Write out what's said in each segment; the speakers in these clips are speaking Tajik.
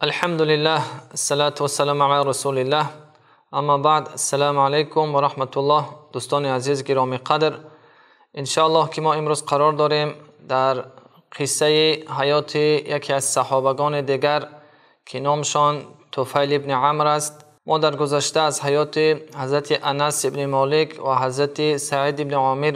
Алҳамдулиллаҳ, ассалату вассаламу ала расулиллаҳ. Аммо баъд, ассалому алайкум ва раҳматуллоҳ. Дӯстони азиз, гиромӣ қадр, иншоаллоҳ ки мо имрӯз қарор дорем дар қиссаи ҳаёти яке аз саҳобагони дигар, ки номашон Туфайл ибни Амр аст. Мо дар гузашта аз ҳаёти Ҳазрати Анас ибни Молик ва Ҳазрати Саид ибни Омир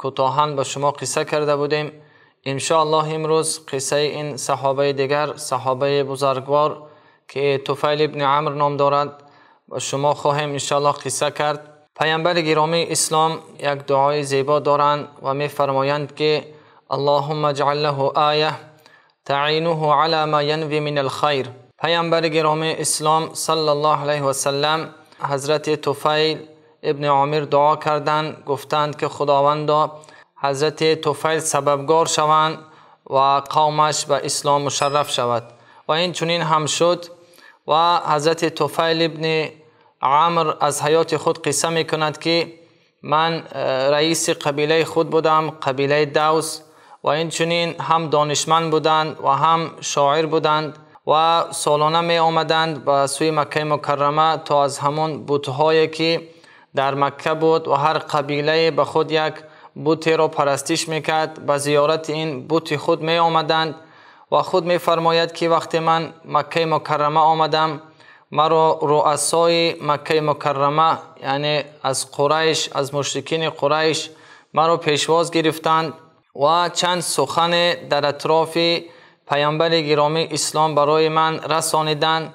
кӯтоҳан ба шумо қисса карда будем. Иншоаллоҳ имрӯз қиссаи ин саҳобаи дигар, саҳобаи бузургвор, ки Туфайл ибни Амр ном дорад, ба шумо хоҳем иншоаллоҳ қисса кард. Паёмбари гиромии ислом як дуои зебо доранд ва мефармоянд, ки Аллоҳумма иҷъал лаҳу оята таъинуҳу ала ма янви минал хайр. Паёмбари гиромии ислом саллаллоҳу алайҳи васаллам Ҳазрати Туфайл ибни Омир дуо карданд, гуфтанд, ки Худовандо, Ҳазрати Туфайл сабабгор шаванд ва қавмаш ба ислом мушарраф шавад. Ва ин чунин ҳам шуд ва Ҳазрати Туфайл ибни Амр аз ҳаёти худ қисса мекунад, ки ман раиси қабилаи худ будам, қабилаи Давс, ва ин чунин ҳам донишманд буданд ва ҳам шоир буданд ва солона меомаданд ба сӯи Маккаи Мукаррама то аз ҳамон бутҳое, ки дар Макка буд ва ҳар қабилае ба худ як бутеро парастиш мекард, ба зиёрати ин бути худ меомаданд. Ва худ мефармояд, ки вақте ман Маккаи Мукаррама омадам, маро руасои Маккаи Мукаррама, яъне аз Қурайш, аз мушрикини Қурайш, маро пешвоз гирифтанд ва чанд сухане дар атрофи паёмбари гиромии ислом барои ман расониданд.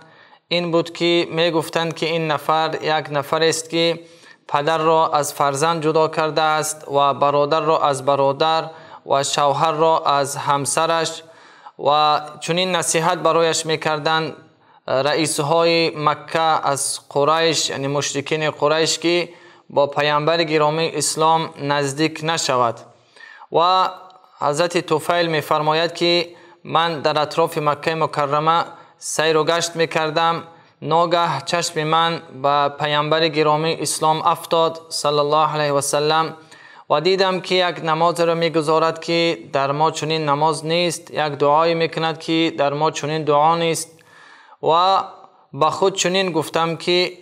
Ин буд, ки мегуфтанд, ки ин нафар як нафарест, ки падарро аз фарзанд ҷудо кардааст ва бародарро аз бародар ва шавҳарро аз ҳамсараш, ва чунин насиҳат барояш мекарданд раисҳои Макка аз Қурайш, яъне мушрикини Қурайш, ки бо паёмбари гиромии ислом наздик нашавад. Ва Ҳазрати Туфайл мефармояд, ки ман дар атрофи Маккаи Мукаррама сайру гашт мекардам, ногаҳ чашми ман ба паёмбари гиромии ислом афтод саллаллоҳу алайҳи васаллам ва дидам, ки як намозеро мегузорад, ки дар мо чунин намоз нест, як дуое мекунад, ки дар мо чунин дуо нест. Ва ба худ чунин гуфтам, ки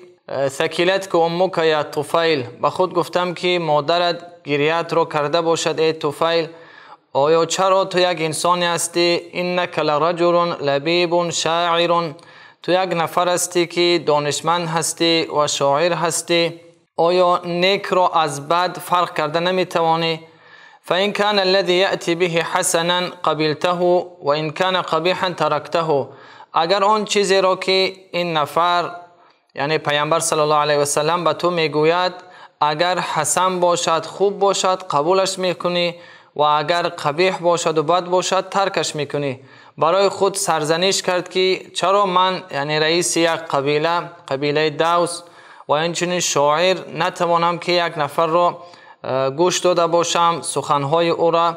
сакилатка уммука я Туфайл, ба худ гуфтам, ки модарат гирьяатро карда бошад, эй Туфайл, оё чаро ту як инсоне ҳастӣ? Иннака лараҷулун лабибун шоирун, ту як нафар ҳастӣ, ки донишманд ҳастӣ ва шоир ҳастӣ, оё некро аз бад фарқ карда наметавонӣ? فإن كان الذي يأتي به حسنا قبلته وإن كان قبيحا تركته. Агар он чизеро, ки ин нафар, яъне паёмбар саллаллоҳу алайҳи васаллам, ба ту мегӯяд, агар ҳасан бошад, хуб бошад, қабулаш мекунӣ ва агар қабеҳ бошаду бад бошад, таркаш мекунӣ. Барои худ сарзаниш кард, ки чаро ман, яъне раиси як қабила, қабилаи Давс, ва инчунин шоир, натавонам, ки як нафарро гӯш дода бошам суханҳои ӯро.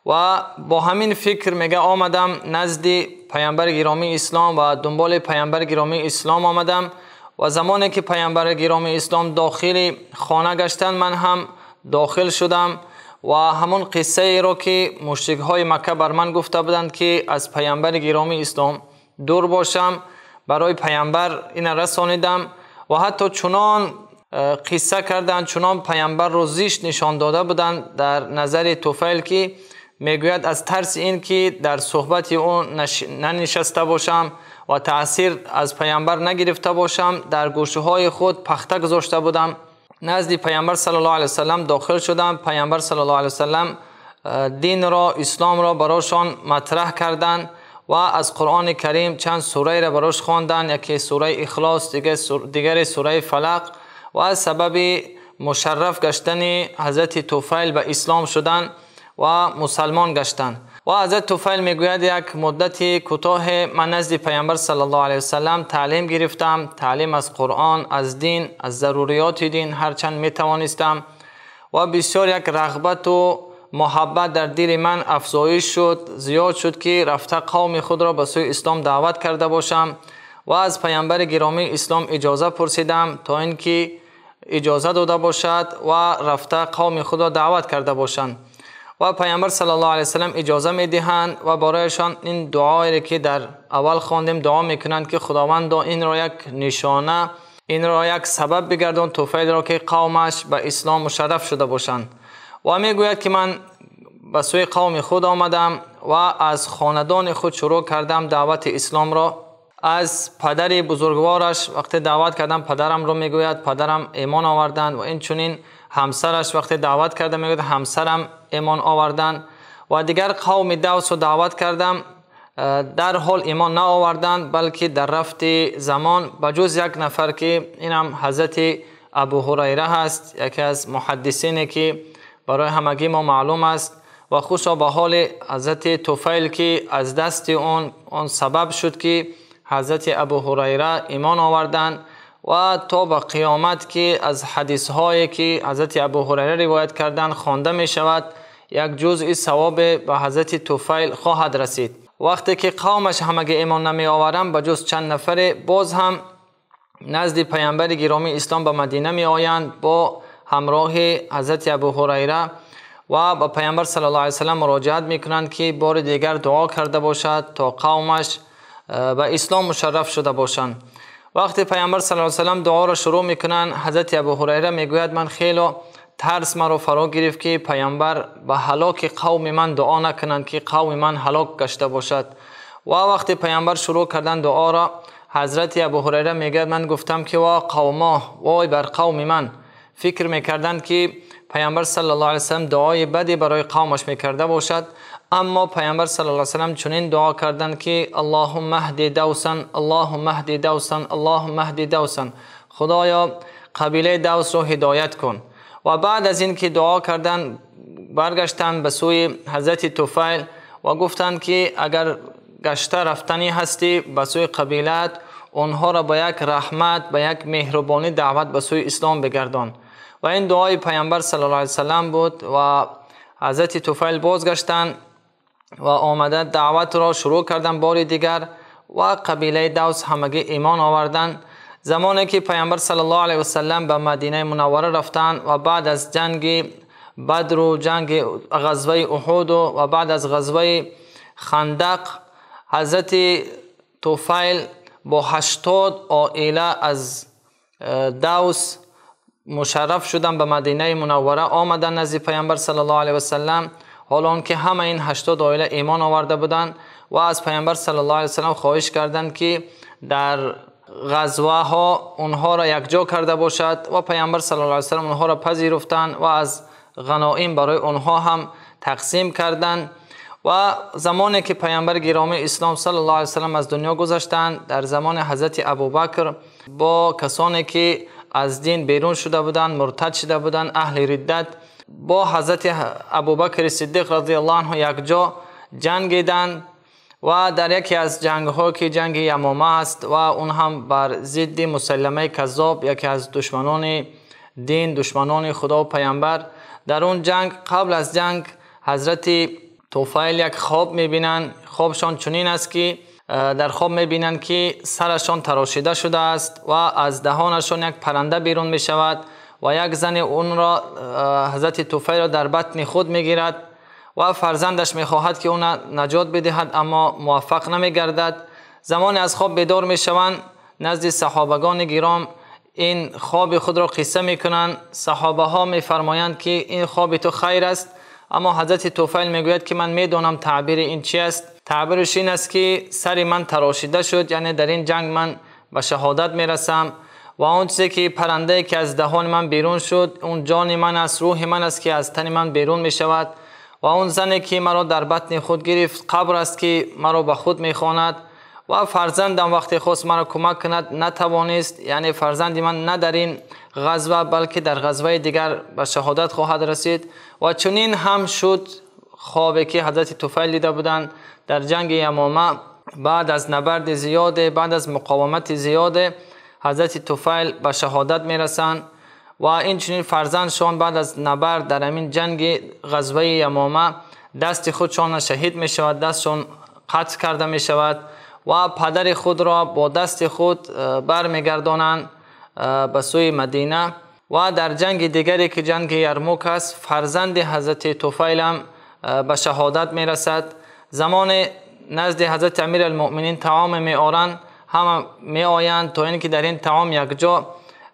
Ва бо ҳамин фикр, мега, омадам назди паёмбари гиромии ислом ва дунболи паёмбари гиромии ислом омадам. Ва замоне ки паёмбари гиромии ислом дохили хона гаштанд, ман ҳам дохил шудам ва ҳамон қиссаеро, ки мушрикҳои Макка бар ман гуфта буданд, ки аз паёмбари гиромии ислом дур бошам, барои паёмбар ина расонидам. Ва ҳатто чунон қисса карданд, чунон паёмбарро зишт нишон дода буданд дар назари Туфайл, ки мегӯяд, аз тарси ин ки дар суҳбати ӯ нанишаста бошам ва таъсир аз паёмбар нагирифта бошам, дар гӯшаҳои худ пахта гузошта будам. Назди паёмбар саллаллоҳу алайҳи васаллам дохил шудам. Паёмбар саллаллоҳу алайҳи васаллам динро, исломро барошон матраҳ карданд ва аз Қуръони Карим чанд сураеро барош хонданд, яке сураи Ихлос, дигаре сураи Фалақ. Ва аз сабаби мушарраф гаштани Ҳазрати Туфайл ба ислом шудан ва мусалмон гаштанд. Ва Ҳазрат Туфайл мегӯяд, як муддати кӯтоҳе ман назди паёмбар саллаллоҳу алайҳи васаллам таълим гирифтам, таълим аз Қуръон, аз дин, аз заруриёти дин ҳарчанд метавонистам, ва бисёр як рағбату муҳаббат дар дили ман афзоиш шуд, зиёд шуд, ки рафта қавми худро ба сӯи ислом даъват карда бошам. Ва аз паёмбари гиромии ислом иҷоза пурсидам, то ин ки иҷоза дода бошад ва рафта қавми худро даъват карда бошанд. و پیامبر صلی الله علیه و سلم اجازه میدهند و برایشان این دعایی که در اول خواندیم دعا میکنند که خداوند این را یک نشانه، این را یک سبب بگردان طفیل را که قومش به اسلام مشرف شده باشند. و میگوید که من به سوی قوم خود آمدم و از خاندان خود شروع کردم دعوت اسلام را. از پدر بزرگوارش وقتی دعوت کردم پدرم رو میگوید پدرم ایمان آوردند و این چنین همسرش وقتی دعوت کردم میگوید همسرم ایمان آوردند و دیگر قوم دوس رو دعوت کردم در حال ایمان نآوردند، بلکه در رفت زمان بجز یک نفر که اینم حضرت ابو هریره هست، یکی از محدثینی که برای همگی ما معلوم است. و خوشا به حال حضرت طفیل که از دست اون سبب شد که حضرت ابو هریره ایمان آوردند و تا به قیامت که از حدیث هایی که حضرت ابو هریره روایت کردند خوانده می شود، یک جزء ثواب به حضرت طفیل خواهد رسید. وقتی که قومش همگی ایمان نمی آورند به جز چند نفر، باز هم نزد پیامبر گرامی اسلام به مدینه می آیند با همراه حضرت ابو هریره و به پیامبر صلی الله علیه و سلم مراجعت می کنند که بار دیگر دعا کرده باشد تا قومش به اسلام مشرف شده باشند. وقتی پیامبر صلی الله علیه و سلم دعا را شروع میکنند، حضرت ابو هریره میگوید من خیلی ترس مرا فرا گرفت که پیامبر به هلاک قوم من دعا نکنند که قوم من هلاک گشته باشد. و وقتی پیامبر شروع کردن دعا را، حضرت ابو هریره میگوید من گفتم که وا قوما، وای بر قوم من. فکر میکردند که پیامبر صلی الله علیه و سلم دعای بدی برای قومش میکرده باشد، اما پیامبر صلی الله علیه و سلم چنین دعا کردند که اللهم اهد دوسا، اللهم اهد دوسا، اللهم اهد دوسا، خدایا قبیله دوس را هدایت کن. و بعد از این که دعا کردند برگشتند به سوی حضرت طفیل و گفتند که اگر گشته رفتنی هستی به سوی قبیلت، آنها را با یک رحمت، با یک مهربانی دعوت به سوی اسلام بگردان. و این دعای پیامبر صلی الله علیه و سلم بود و حضرت طفیل بازگشتند و آمده دعوت را شروع کردن بار دیگر و قبیله دوس همگی ایمان آوردند. زمانی که پیامبر صلی الله علیه و سلم به مدینه منوره رفتند و بعد از جنگ بدر و جنگ غزوه احد و بعد از غزوه خندق، حضرت طفیل با 80 عائله از دوس مشرف شدن به مدینه منوره آمدن نزد پیامبر صلی الله علیه و سلم، حالا آنکه همه این 80 عائله ایمان آورده بودند و از پیامبر صلی الله علیه و سلم خواهش کردند که در غزوه ها اونها را یکجا کرده باشد و پیامبر صلی الله علیه و سلم اونها را پذیرفتند و از غنایم برای اونها هم تقسیم کردند. و زمانی که پیامبر گرامی اسلام صلی الله علیه و سلم از دنیا گذشتند، در زمان حضرت ابوبکر با کسانی که از دین بیرون شده بودند، مرتد شده بودند، اهل ردت، با حضرت ابوبکر صدیق رضی الله عنه یکجا جنگیدند و در یکی از جنگ ها که جنگ یمامه است و اون هم بر ضد مسلمه کذاب، یکی از دشمنان دین، دشمنان خدا و پیامبر، در اون جنگ قبل از جنگ حضرت طفیل یک خواب میبینند. خوابشان چنین است که در خواب میبینند که سرشان تراشیده شده است و از دهانشان یک پرنده بیرون میشود و یک زن اون را حضرت طفیل را در بطن خود میگیرد و فرزندش میخواهد که اون نجات بدهد، اما موفق نمیگردد. زمان از خواب بیدار میشوند، نزد صحابگان گرام این خواب خود را قصه میکنند. صحابه ها میفرمایند که این خواب تو خیر است، اما حضرت طفیل میگوید که من میدانم تعبیر این چی است. تعبیرش این است که سر من تراشیده شد، یعنی در این جنگ من به شهادت میرسم و اون چیزی که پرنده که از دهان من بیرون شد اون جان من است، روح من است که از تن من بیرون میشود و اون زنی که مرا در بطن خود گرفت قبر است که مرا به خود میخواند و فرزندم وقتی خواست مرا کمک کند نتوانست، یعنی فرزند من نه در این غزوه بلکه در غزوه دیگر به شهادت خواهد رسید. و چنین هم شد خوابی که حضرت طفیل دیده بودند در جنگ یمامه. بعد از نبرد زیاده، بعد از مقاومت زیاده، حضرت طفیل به شهادت میرسند و این چنین فرزندشان بعد از نبرد در همین جنگ غزوه یمامه دست خودشان شهید می شود، دستشان قطع کرده می شود و پدر خود را با دست خود برمیگردانند به سوی مدینه. و در جنگ دیگری که جنگ یرموک است، فرزند حضرت طفیل هم به شهادت میرسد. زمان نزد حضرت امیرالمؤمنین طعام میآورند، همه میآیند تا اینکه در این طعام یکجا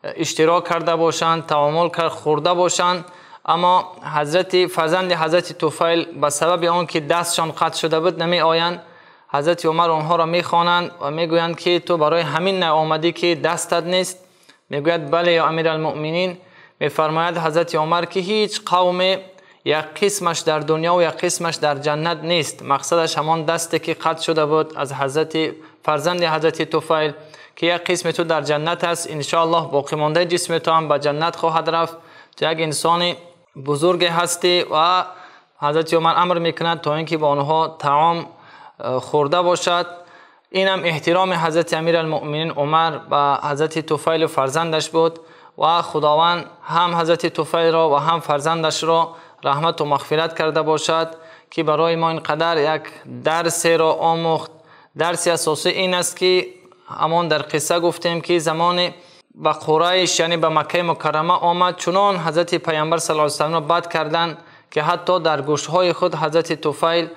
اشتراک کرده باشند، تعامل کرد خورده باشند. اما حضرت فرزند حضرت طفیل به سبب آن که دستشان قطع شده بود نمی آیند. حضرت عمر آنها را میخوانند و میگویند که تو برای همین نیامدی که دستت نیست؟ میگوید بله یا امیرالمؤمنین. میفرماید حضرت عمر که هیچ قوم یک قسمش در دنیا و یک قسمش در جنت نیست. مقصدش همان دستی که قطع شده بود از حضرت فرزند حضرت طفیل که یک قسم تو در جنت است، ان شاء الله باقی مانده جسم تو هم به جنت خواهد رفت. تو یک انسان بزرگ هستی. و حضرت عمر امر میکند تا اینکه با آنها طعام خورده باشد. اینم احترام حضرت امیرالمؤمنین عمر به حضرت طفیل و فرزندش بود و خداوند هم حضرت طفیل را و هم فرزندش را رحمت و مغفرت کرده باشد که برای ما اینقدر یک درس را آموخت. درس اساسی این است که همان در قصه گفتیم که زمان به قریش یعنی به مکه مکرمه آمد، چنان حضرت پیامبر صلی الله علیه و سلم را بد کردند که حتی در گوشهای خود حضرت طفیل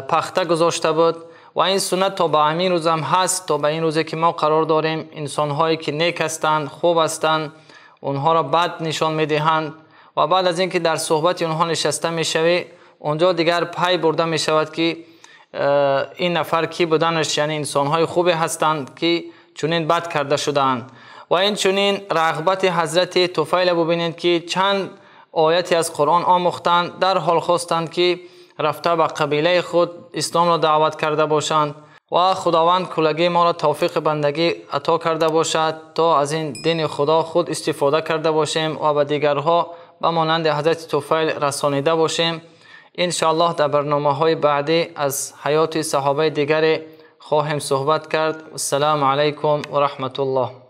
پخته گذاشته بود. و این سنت تا به همین روز هم هست، تا به این روزی که ما قرار داریم انسانهایی که نیک هستند، خوب هستند، اونها را بد نشان میدهند و بعد از اینکه در صحبت اونها نشسته میشوی اونجا دیگر پی برده میشود که این نفر کی بودنش، یعنی انسانهای خوبی هستند که چنین بد کرده شدند. و این چنین رغبت حضرت طفیل ببینید که چند آیتی از قرآن آموختند، در حال خواستند که رفته به قبیله خود اسلام را دعوت کرده باشند. و خداوند کلگی ما را توفیق بندگی عطا کرده باشد تا از این دین خدا خود استفاده کرده باشیم و به دیگرها به مانند حضرت طفیل رسانیده باشیم. ان شاء الله در برنامه های بعدی از حیات صحابه دیگر خواهیم صحبت کرد. السلام علیکم و رحمت الله.